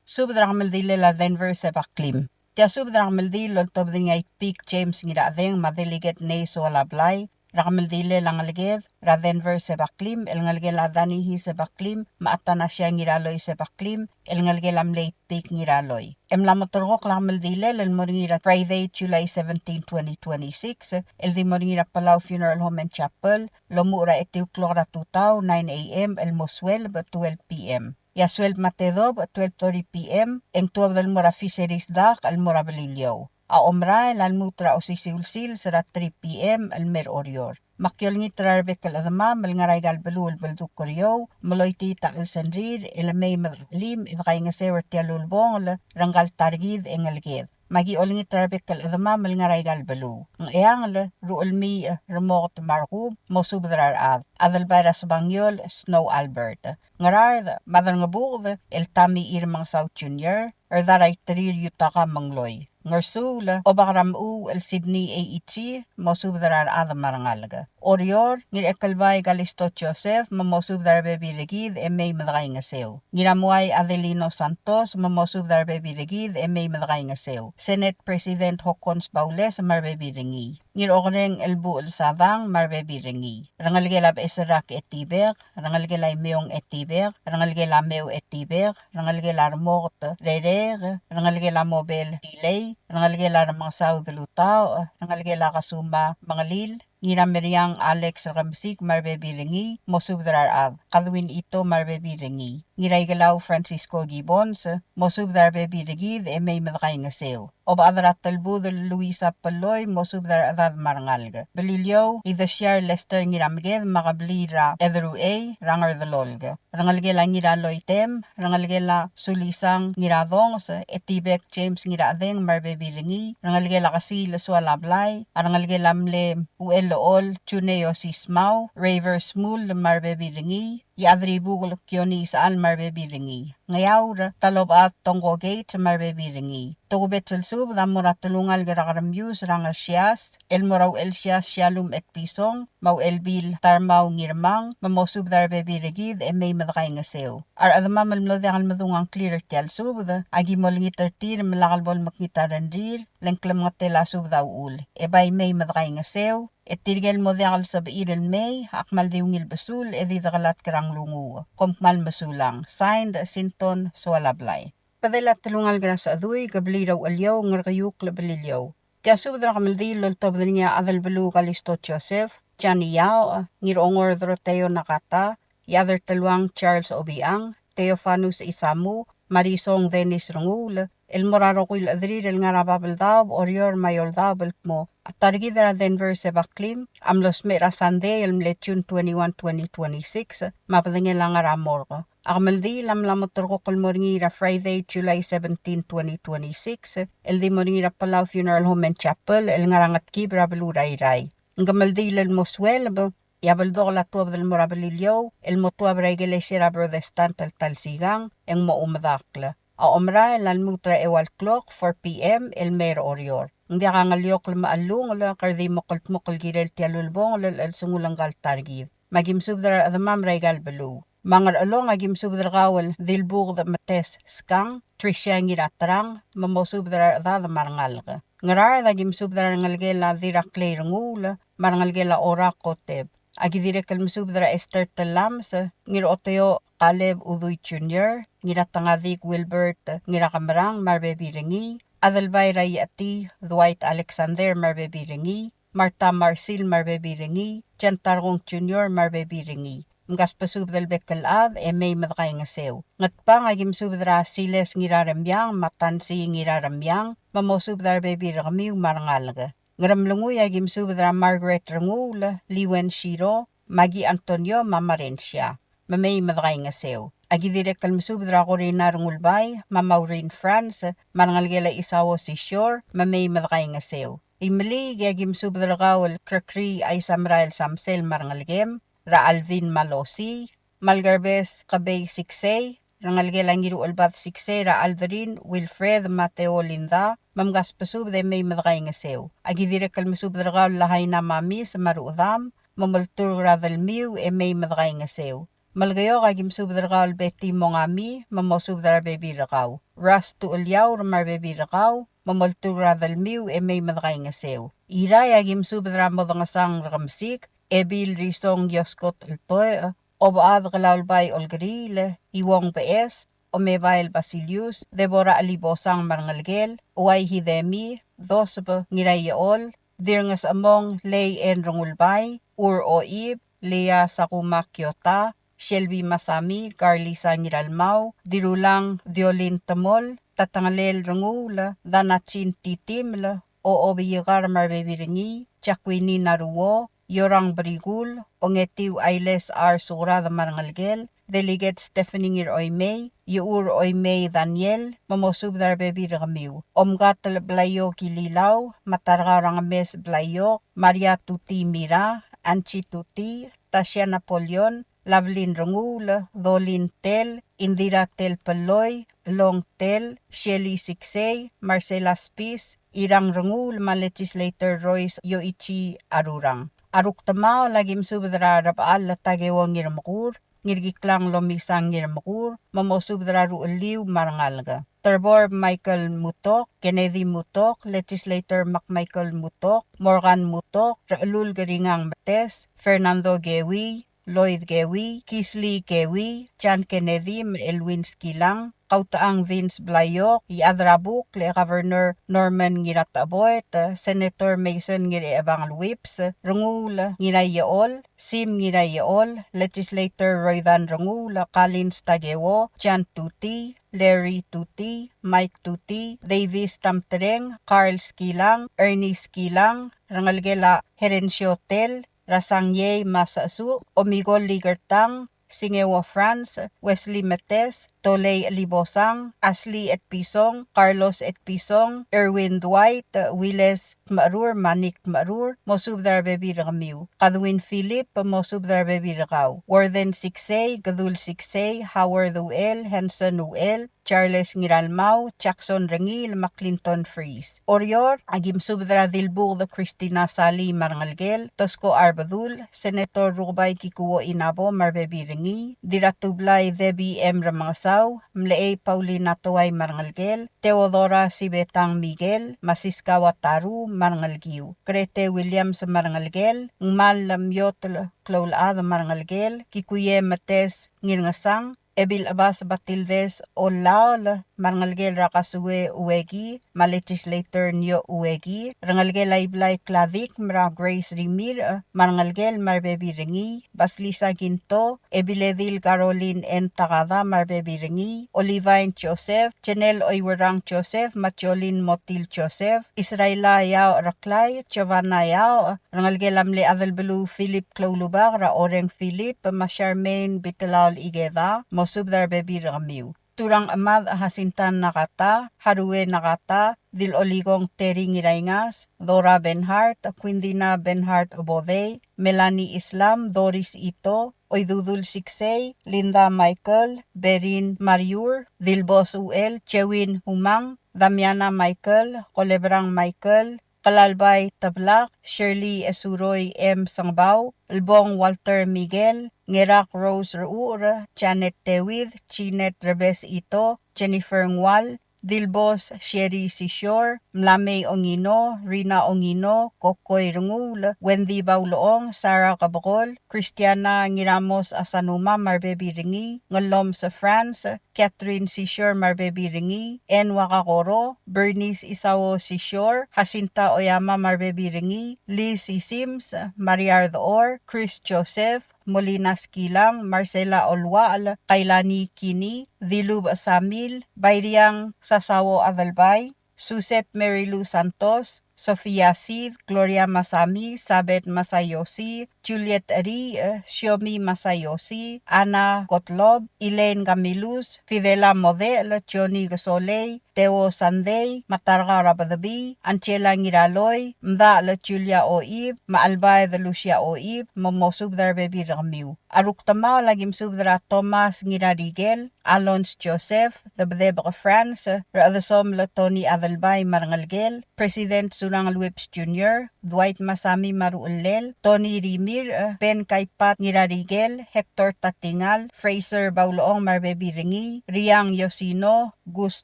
Subed er a kemeldilel a Denver Sebaklim. Tia subed er a kemeldiil el oltobed er ngii a Itpik James Ngirachedeng me a Delegate Nei Soalablai er a kemeldilel a ngeleked er a Denver Sebaklim, el ngelekel a Danihi Sebaklim me a Atanasia Ngiraloi Sebaklim, el ngelekel a mle Itpik Ngiraloi. E mla mo terrekokl a kemeldilel el mo er ngii er a Friday, July seventeen, twenty twenty-six, el di mo er ngii er a Palau Funeral Home and Chapel, el omuchel er a etiu el klok er a tutau, nine A M, el mo sueleb, twelve P M. E a sueleb me a tedobech, twelve thirty P M, e ng tuobed el mo er a Fisheries Dock el mo er a Beliliou. A omerael a lmuut er a osisiu el sils er a three P M el mei er a Oreor. Me aki olengit er a rebek el chedemam el ngar er aika el beluu el beldukl er eou, me loitii a chelsengrir, e le mei me dechelim e dekaingeseu er tia el ulebongel er ngka el ta er kid e ngeleked. Me aki olengit er a rebek el chedemam el ngar er aika el beluu. Ngcheangel, Ruchelmiich Remoket me a Rekub, mosubed er a rechad. Adelbai er a Sebangiol Snow Albert. Ngaraard, me a Derengebuked el Tommy Irmengesau Junior, Rdaraiterir Yutaka Mengloi. Ngersuul, Obak er a Mechuu el Sydney Eichi, mosubed er a rechad me a rengalek. Oreor, Ngirchekelbai Kalisto Joseph, me mosubed er a rebebil er kid e mei me dekaingeseu. Ngiramuai Adelino Santos, me mosubed er a rebebil er kid e mei me dekaingeseu. Senate President Hokkons Baules me a rebebil er ngii. Ngirokereng el Buchel Sadang me a rebebil er ngii. Rengelekel a Becheserrak Etibek, rengelekel a Imeong Etibek, rengelekel a Meu Etibek, rengelekel a Remoket Rerek, rengelekel a Mobel Tilei, rengelekel a Remengesau Delutaoch, rengelekel a Kasuma Mengelil, Ngirameriang Alex Rekemesik me a rebebil er ngii, mosubed er a rechad. Kadwin Ito me a rebebil er ngii. Ngiraikelau Francisco Gibbons, mosubed er a rebebil er kid e mei me dekaingeseu. Obechad er a Telbudel Luisa Peloi, mosubed er a rechedad me a rengalek. Beliliou, Idesiar Lester Ngirameked me a kebliil er a Ederuchei er a Ngerdelolk. Rengelekel a Ngiraloitem, rengelekel a Sulisang Ngiradonges, Etibek James Ngirachedeng me a rebebil er ngii, rengelekel a Kesiil Soalablai, a rengelekel a mle Uchelechol Juneo Sismau, Raver Smul me a rebebil er ngii, Iechadribukel Kione Isechal me a rebebil er ngii. Ngeaur, Talobechad Tongko Gates me a rebebil er ngii. Tokubets el subed a mo er a telungalek er a Keremius er a Ngersias, el mo er a Uchelsias Shallum Etpison, me a Uchelbil Tarmau Ngirmang, me mosubed er a rebebil er kid e mei me dekaingeseu. A rechedemam el mlo diak el medung a ngklir er tia el subed, a ki mo olengit er tir me lak el bo lemekngit a rengrir, le ng klemengetel a subed a uchul. E bai mei me dekaingeseu, e tirke el mo diak el sebechir el mei, a kmal di ungil besul, e di dekelatk er a nglunguuch. Kom kmal mesulang. Signed, Sinton Soalablai. Bedel a telungalek er a Sechedui, kebliil er a Ucheliou, Ngerkeiukl, Beliliou. Tia subed er a kemeldiil el oltobed er ngii a Adelbeluu Kalisto Joseph, Johnny Yaoch, Ngirongor Doroteo Nakata, Iechad er Teluang Charles Obichang, Theofanus Isamu, me a Risong Dennis Renguul, el mo er a rokui el chederir el ngar er a Babeldaob, Oreor me a Eouldaob el kmo a ta er kid er a Denver Sebaklim a mlo smecher er a Sunday el mle June twenty-one, twenty twenty-six, me a bedengel a ngar er a morgue. A kemeldiil a mla mo terrekokl el mo er ngii er a Friday, July seventeen, twenty twenty-six, el di mo er ngii er a Palau Funeral Home and Chapel el ngar er a Ngetkib er a beluu er a Irrai. Ng kemeldiil el mo sueleb, e a beldokel a tuobed el mo er a Beliliou, el mo tuab er a ikelesia er a Protestant el ta el sikang, e ng mo omedakl. A omerael a lmuut er a eua el klok, four P M, el mei er a Oreor. Ng diak a ngeliokl me a chelungel, kede di mo kldmokl el kirel tia el ulebongel el chelsengul ngka el ta er kid. Me a ki mesubed er a rechedemam er aika el beluu. Me a Ngerchelong a ki mesubed er kau el Dilbuked Metes Skang, Tricia Ngiraterang, me mosubed er a rechedad me a rengalek. Ngaraard a ki mesubed er a rengelekel a Diraklei Renguul, me a rengelekel a Orak Oteb. A ki dirrek el mesubed er a Esther Telames, Ngiroteo Caleb Udui Junior, Ngiratengadik Wilbert Ngirakemerang me a rebebil er ngii, Adelbai er a Iecheti Dwight Alexander me a rebebil er ngii, Martha Marsil me a rebebil er ngii, Jen Tarkong Junior me a rebebil er ngii. Mkasbesubed el bek el chad e mei me dekaingeseu. Ngetbang a ki mesubed er a Siles Ngiraremiang me a Tansi Ngiraremiang, me mosubed er a rebebil er kemiu me a rengalek. Ngeremlengui a ki mesubed er a Margaret Renguul, Liwen Shiro, Maggie Antonio me a Marensia. Me mei me dekaingeseu. Aki dirrek el mesubed er a Corina Rengulbai, me a Maureen France, me a rengelekel a Isao Sisior, me mei me dekaingeseu. Imeliik e aki mesubed er kau el Krekrii Aisamerael Samsel me a rengelekem, er a Alvin me a Losii, me a Lkerbes Kebei Siksei, rengelekel a Ngiruchelbad Siksei, er a Aldrin, Wilfred, Mateo, Linda, me mkasbesubed e mei me dekaingeseu. Aki dirrek el mesubed er kau el Lahaina Mamis me a Ruchedam, me molturk er a delmiu e mei me dekaingeseu. Melekeok, aki mesubed er kau el Betty Mongami, me mosubed er a rebebil er kau. Ras Tucheliaur me a rebebil er kau, me molturk er a delmiu e mei me dekaingeseu. Irrai, aki mesubed er a Modengesang Rekemesik, Ebil Risong Yoskot Eltoech, Obechad Kelaulbai Olkeriil, Iuong Beches, Omebael Basilius, Deborah Chelibosang me a rengelekel, Uai Hidemi, Doseb Ngiraiechol, Dirngesechemong Lei En Rengulbai, Ur Oib, Lea Sakuma Kiota, Shelby Masami, Carlisa Ngiralmau, Dirulang Diolin Temol, Tatengelel Renguul, Danachin Titiml, Oobiyekar me a rebebil er ngii, Jacquini Naruo, Iorang Berikul, Ongetiu Ailes R. Sukrad me a rengelekel, Delegate Stephanie Ngiraoimei, Iechur Oimei Daniel, me mosubed er a rebebil er kemiu. Omkatel Blaiok Ililau, me a Tarkau er a Ngemes Blaiok, Maria Tuti Mira, Angie Tuti, Tasia Napoleon, Lavelin Renguul, Dolin Tell, Indira Tell Pelloi, Long Tell, Shelly Siksei, Marcela Spis, Irang Renguul, me a Legislator Royce Yoichi Arurang. A rukdemaol, aki mesubed er a Rebechall Takeo Ngirmekur, Ngirkiklang Lomisang Ngirmekur, me mosubed er a ruchelliu me a rengalek. Terbor Michael Mutok, Kennedy Mutok, Legislator McMichael Mutok, Morgan Mutok, Rechelul Keringang Metes, Fernando Kewi, Lloyd Kewi, Kisley Kewi, John Kennedy, me a Elwin Skilang, Kautechang Vince Blaiok, Iechad er a Buk, le Governor Norman Ngiratecheboet, Senator Mason Ngirchechebangel Whipps, Renguul Ngiraiechol, Sim Ngiraiechol, Legislator Roydan Renguul, Collins Takeo, John Tuti, Larry Tuti, Mike Tuti, Davis Tamtreng, Carl Skilang, Ernie Skilang, rengelekel a Herencio Tell, Rasang Yei me a Sechesuk, Omigol Likertang, Singeo France, Wesley Metes, Tolei Libosang, Ashley Etpison, Carlos Etpison, Erwin Dwight, Willes Tmerur, me a Nick Tmerur, mosubed er a rebebil er kemiu. Kadwin Philip, mosubed er a rebebil er kau. Warden Siksei, Kedul Siksei, Howard Uchel, Hanson Uchel, Charles Ngiralmau, Jackson Rengiil, me a Clinton Freeze. Oreor, aki mesubed er a Dilbuked Christina Salii me a rengelekel, Tosko Arbedul, Senator Rukebai Kikuo Inabo me a rebebil er ngii, Diratublai Debbie M. Remengesau, Mlechei Paulina Toai me a rengelekel, Theodora Sibetang Miguel, me a Siska Wataru me a rengelekiu, Krete Williams me a rengelekel, Ngmal Miotl Kloulechad me a rengelekel, Kikuie Metes Ngirngesang, Ebil Chebas Batildes Ollaol, me a rengelekel er a Kasue Ueki, me a Legislator Nio Ueki, rengelekel a Iblai Kladik, me a Grace Rimirch, me a rengelekel me a rebebil er ngii, Basilisa Kinto, Ebiledil Caroline N. Takada me a rebebil er ngii, Olivine Joseph, Jenel Oiwerang Joseph, me a Jolin Motil Joseph, Israela Yao Reklai, Giovanna Yao, rengelekel a mle Adelbeluu Philip Kloulubak, er a Oreng Philip, me a Charmaine Bitelaol Ikeda, mosubed er a rebebil er kemiu. Turang Chemad Jacinta Nakata, Harue Nakata, Dilolikong Terry Ngiraingas, Dora Benhart, Quindina Benhart Obodei, Melanie Islam, Doris Ito, Oidudul Siksei, Linda Michael, Berin Mariur, Dilbos Uchel, Chewin Humang, Damiana Michael, Kolebrang Michael, Kelalbai Teblak, Shirley Esuroi M. Sengebau, Lbong Walter Miguel, Ngerak Rose Rechucher, Janet David, Jeanette Rebes Ito, Jennifer Ngual, Dilbos Sherry Sisior, Mlamei Ongino, Rina Ongino, Kokoi Renguul, Wendy Baulechong, Sarah Kebekol, Christiana Ngiramos Asanuma me a rebebil er ngii, Ngelloms France, Catherine Sisior me a rebebil er ngii, Anne Wakakoro, Bernice Isao Sisior, Jacinta Oyama me a rebebil er ngii, Liz Isims, Maria Ardechor, Chris Joseph, Molina Skilang, Marcela Oluachel, Kailani Kini, Dilubech Samil, Bairiang Sasao Adelbai, Suzette Mary Lou Santos, Sofia Sid, Gloria Masami, Sabet Masayoshi, Juliet Ri, Shiomi Masayoshi, Anna Gottlob, Elaine Camillus, Fidela Model, Johnny Kesolei, Theo Sandei, Matarka Rabedebi, Angela Ngiraloi, Mdachel Julia Oib, me a Albaed Lucia Oib, me mosubed er a rebebil er kemiu. A rukdemaol a ki mesubed er a Thomas Ngirarikel, Alons Joseph, Debedebek France, Rechedesomel Tony Adelbai me a rengelekel, President Surangel Whipps Junior, Dwight Masami me a ruchellel, Tony Rimirch, Ben Kaipat Ngirarikel, Hector Tatingal, Fraser Baulechong me a rebebil er ngii, Riang Yosino, Gus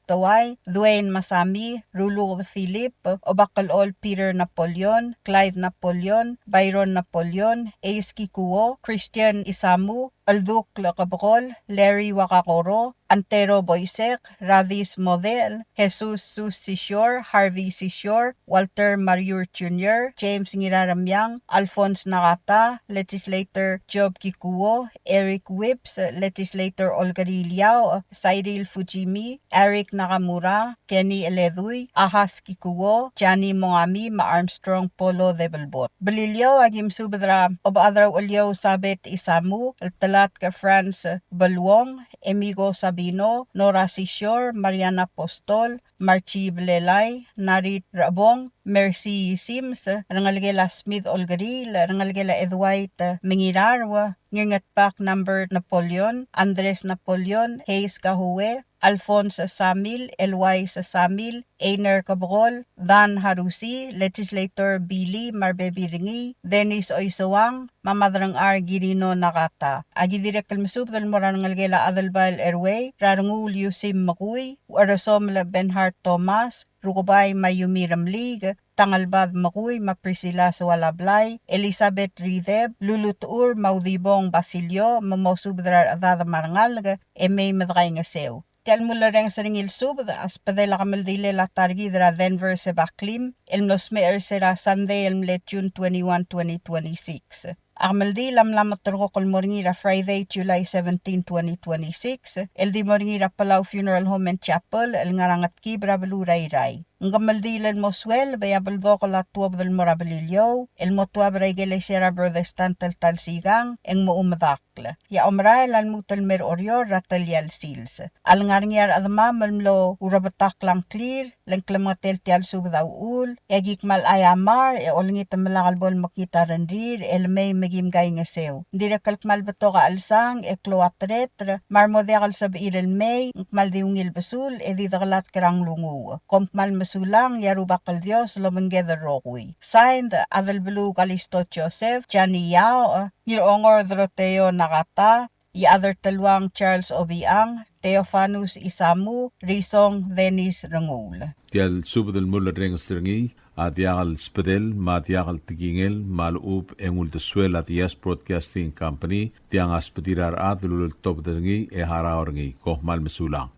Towai, Dwayne Masami, Ruluked Philip, Obakelchol Peter Napoleon, Clyde Napoleon, Byron Napoleon, Ace Kikuo, Christian Isamu, Eldukl Kebekol, Larry Wakakoro, Antero Boisek, Radis Model, Jesus Sus Sisior, Harvey Sisior, Walter Mariur Junior, James Ngiraremiang, Alphonse Nakata, Legislator Job Kikuo, Eric Whipps, Legislator Olkeriil Yao, Cyril Fujimi, Eric Nakamura, Kenny Eledui, Ahas Kikuo, Jani Mongami, me a Armstrong Polo Debelbot. Beliliou a ki mesubed er a Obechad er a Ucheliou Sabet Isamu, el Telatk France Beluong, Emigo Sabino, Nora Sisior, Mariana Apostol, Marchi Belelai, Narit Rebong, Mercy Sims, rengelekel a Smith Olkeriil, rengelekel a Edwait Mengirarua, Ngirngetbak Number Napoleon, Andres Napoleon, Hayes Kahue, Alphonse Samil, Elwais Samil, Einer Kebekol, Dan Harusi, Legislator Billy me a rebebil er ngii, Dennis Oiseuang, me a Maderengchar Girino Nakata. A ki dirrek el mesubed el mo er a rengelekel a Adelbai el Erwei, er a Renguul Yusim Mekui, Ucheresomel Benhard Thomas, Rukebai Mayumi Remeliik, Tangelbad Mekui me a Priscilla Soalablai, Elizabeth Rideb, Lulu Techur me a Udibong Basilio, me mosubed er a rechedad me a rengalek, e mei me dekaingeseu. Tia el mulerrenges er ngii el subed a sbedel a kemeldilel a ta er kid er a Denver Sebaklim, el mlo smecher er se er a Sunday el mle June twenty-one, twenty twenty-six. A kemeldiil a mla meterkokl el mo er ngii er a Friday, July seventeen, twenty twenty-six, el di mo er ngii er a Palau Funeral Home and Chapel, el ngar er a Ngetkib er a beluu er a Irrai. Ng kemeldiil el mo sueleb e a beldokel a tuobed el mo er a Beliliou, el mo tuab er a ikelesia er a Protestant el ta el sikang, e ng mo medakl. E a omerael a lmuut el mei er a Oreor er a telia el sils. A lengar er ngii a rechedemam el mlo urebetakl a ngklir, le ng klemengetel tia el subed a uchul, e aki kmal aiamar, e olengit me lak el bo lemekngit a rengrir, el mei me kim kaingeseu. Ng dirrek el kmal betok a chelsang, e klou a tereter, me a re mo diak el sebechir el mei, ng kmal di ungil besul, e di dekelatk er a nglunguuch. Kom kmal mesulang, e a Rubak el Dios lobengked el rokui. Signed, Adelbeluu Kalisto Joseph, Jani Yaoch, Ngirongor Doroteo Nakata, Iechad er Teluang Charles Obichang, Theofanus Isamu, Risong Dennis Renguul. Tia el subed el mulerrenges er ngii a diak el sbedel me a diak el tekingel me a lechub e ng uldesuel a Diaz Broadcasting Company, tiang a sbedir a rechad el uleltobed er ngii e harau er ngii. Kom kmal mesulang.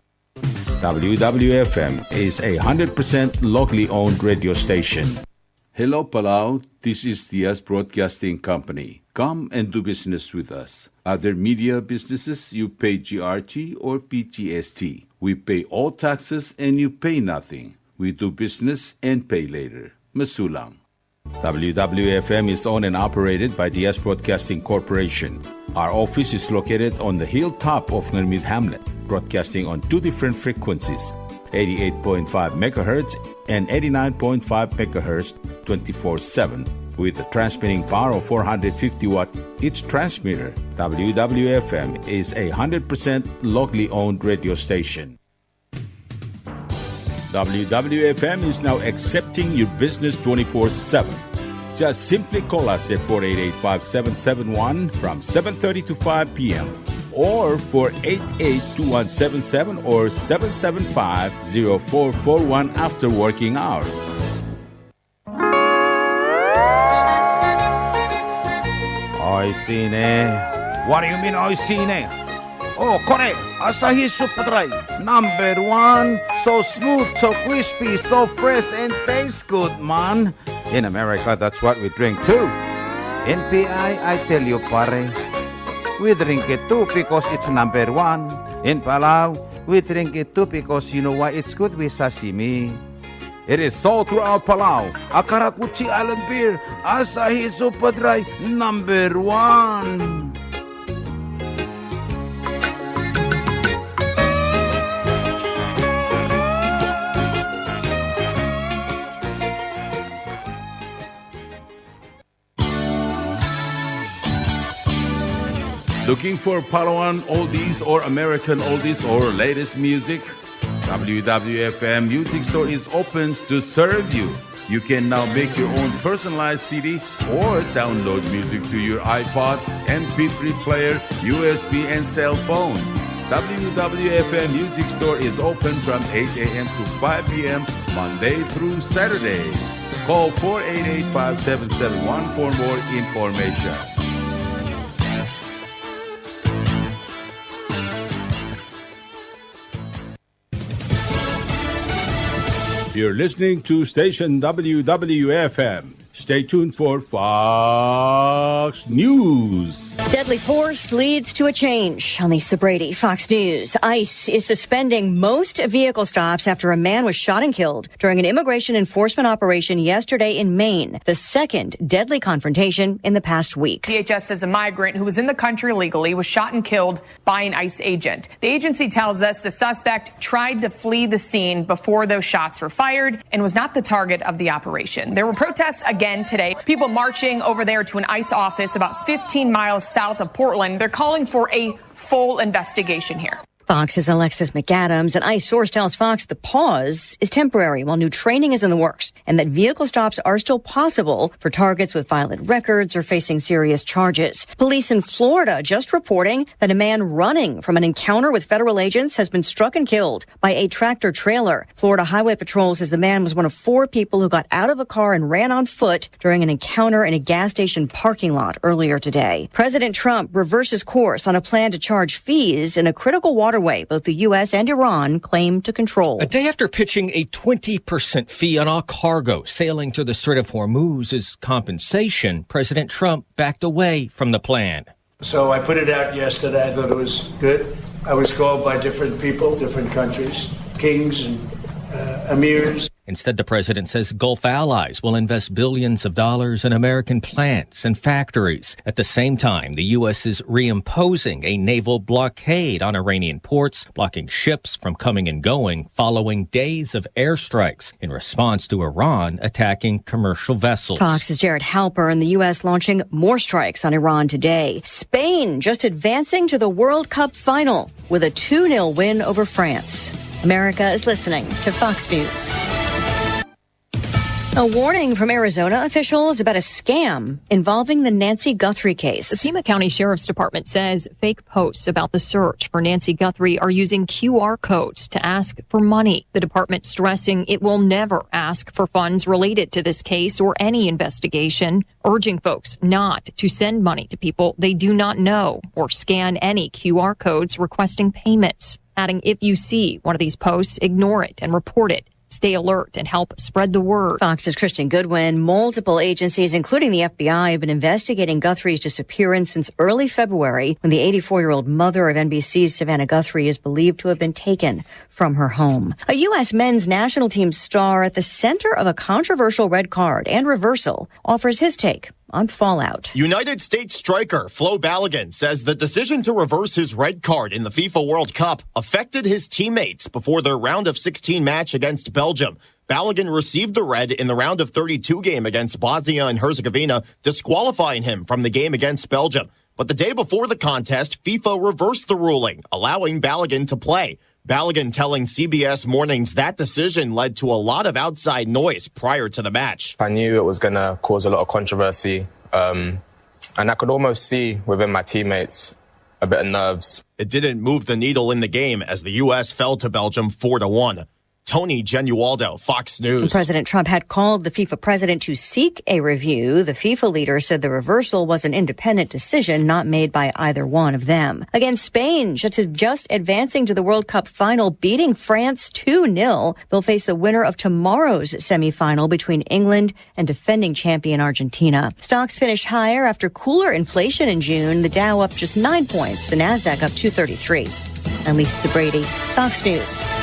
W W F M is a hundred percent locally owned radio station. Hello, Palau. This is Diaz Broadcasting Company. Come and do business with us. Other media businesses, you pay G R T or P G S T. We pay all taxes and you pay nothing. We do business and pay later. Mesulang. W W F M is owned and operated by Diaz Broadcasting Corporation. Our office is located on the hilltop of Ngermid Hamlet, broadcasting on two different frequencies, eighty-eight point five megahertz and eighty-nine point five megahertz, twenty-four seven, with a transmitting power of four hundred fifty watt each transmitter. W W F M is a hundred percent locally owned radio station. W W F M is now accepting your business twenty-four seven. Just simply call us at four eight eight, five seven seven one from seven thirty to five P M, or four eight eight, two one seven seven or seven seven five, zero four four one after working hours. Oishii ne. What do you mean, oishii ne? Oh, kore, Asahi Super Dry, number one. So smooth, so crispy, so fresh, and tastes good, man. In America, that's what we drink too. In P I, I tell you, pare, we drink it too because it's number one. In Palau, we drink it too because you know why? It's good with sashimi. It is sold throughout Palau. A karakuchi island beer, Asahi Super Dry, number one. Looking for Palauan oldies or American oldies or latest music? W W F M Music Store is open to serve you. You can now make your own personalized C D or download music to your iPod, M P three player, U S B, and cell phone. W W F M Music Store is open from eight a.m. to five p.m. Monday through Saturday. Call four eight eight, five seven seven one for more information. You're listening to station W W F M. Stay tuned for Fox News. Deadly force leads to a change. I'm Lisa Brady, Fox News. ICE is suspending most vehicle stops after a man was shot and killed during an immigration enforcement operation yesterday in Maine, the second deadly confrontation in the past week. D H S says a migrant who was in the country illegally was shot and killed by an ICE agent. The agency tells us the suspect tried to flee the scene before those shots were fired and was not the target of the operation. There were protests again today. People marching over there to an ICE office about fifteen miles south of Portland. They're calling for a full investigation here. Fox's Alexis McAdams. An ICE source tells Fox the pause is temporary while new training is in the works and that vehicle stops are still possible for targets with violent records or facing serious charges. Police in Florida just reporting that a man running from an encounter with federal agents has been struck and killed by a tractor trailer. Florida Highway Patrol says the man was one of four people who got out of a car and ran on foot during an encounter in a gas station parking lot earlier today. President Trump reverses course on a plan to charge fees in a critical waterway both the U S and Iran claim to control. A day after pitching a twenty percent fee on all cargo sailing through the Strait of Hormuz as compensation, President Trump backed away from the plan. So I put it out yesterday. I thought it was good. I was called by different people, different countries, kings and, uh, emirs. Instead, the president says Gulf allies will invest billions of dollars in American plants and factories. At the same time, the U S is reimposing a naval blockade on Iranian ports, blocking ships from coming and going following days of airstrikes in response to Iran attacking commercial vessels. Fox's Jared Halpern. The U S launching more strikes on Iran today. Spain just advancing to the World Cup final with a two nil win over France. America is listening to Fox News. A warning from Arizona officials about a scam involving the Nancy Guthrie case. The Pima County Sheriff's Department says fake posts about the search for Nancy Guthrie are using Q R codes to ask for money. The department stressing it will never ask for funds related to this case or any investigation, urging folks not to send money to people they do not know or scan any Q R codes requesting payments. Adding, if you see one of these posts, ignore it and report it. Stay alert and help spread the word. Fox's Kristen Goodwin. Multiple agencies, including the F B I, have been investigating Guthrie's disappearance since early February, when the eighty-four-year-old mother of N B C's Savannah Guthrie is believed to have been taken from her home. A U S men's national team star at the center of a controversial red card and reversal offers his take on fallout. United States striker Flo Balogun says the decision to reverse his red card in the FIFA World Cup affected his teammates before their round of sixteen match against Belgium. Balogun received the red in the round of thirty-two game against Bosnia and Herzegovina, disqualifying him from the game against Belgium. But the day before the contest, FIFA reversed the ruling, allowing Balogun to play. Balogun telling C B S Mornings that decision led to a lot of outside noise prior to the match. I knew it was gonna cause a lot of controversy, um, and I could almost see within my teammates a bit of nerves. It didn't move the needle in the game as the U S fell to Belgium four to one. Tony Genualdo, Fox News. President Trump had called the FIFA president to seek a review. The FIFA leader said the reversal was an independent decision not made by either one of them. Against Spain, just, just advancing to the World Cup final, beating France two nil. They'll face the winner of tomorrow's semifinal between England and defending champion Argentina. Stocks finished higher after cooler inflation in June. The Dow up just nine points, the Nasdaq up two thirty-three. I'm Lisa Brady, Fox News.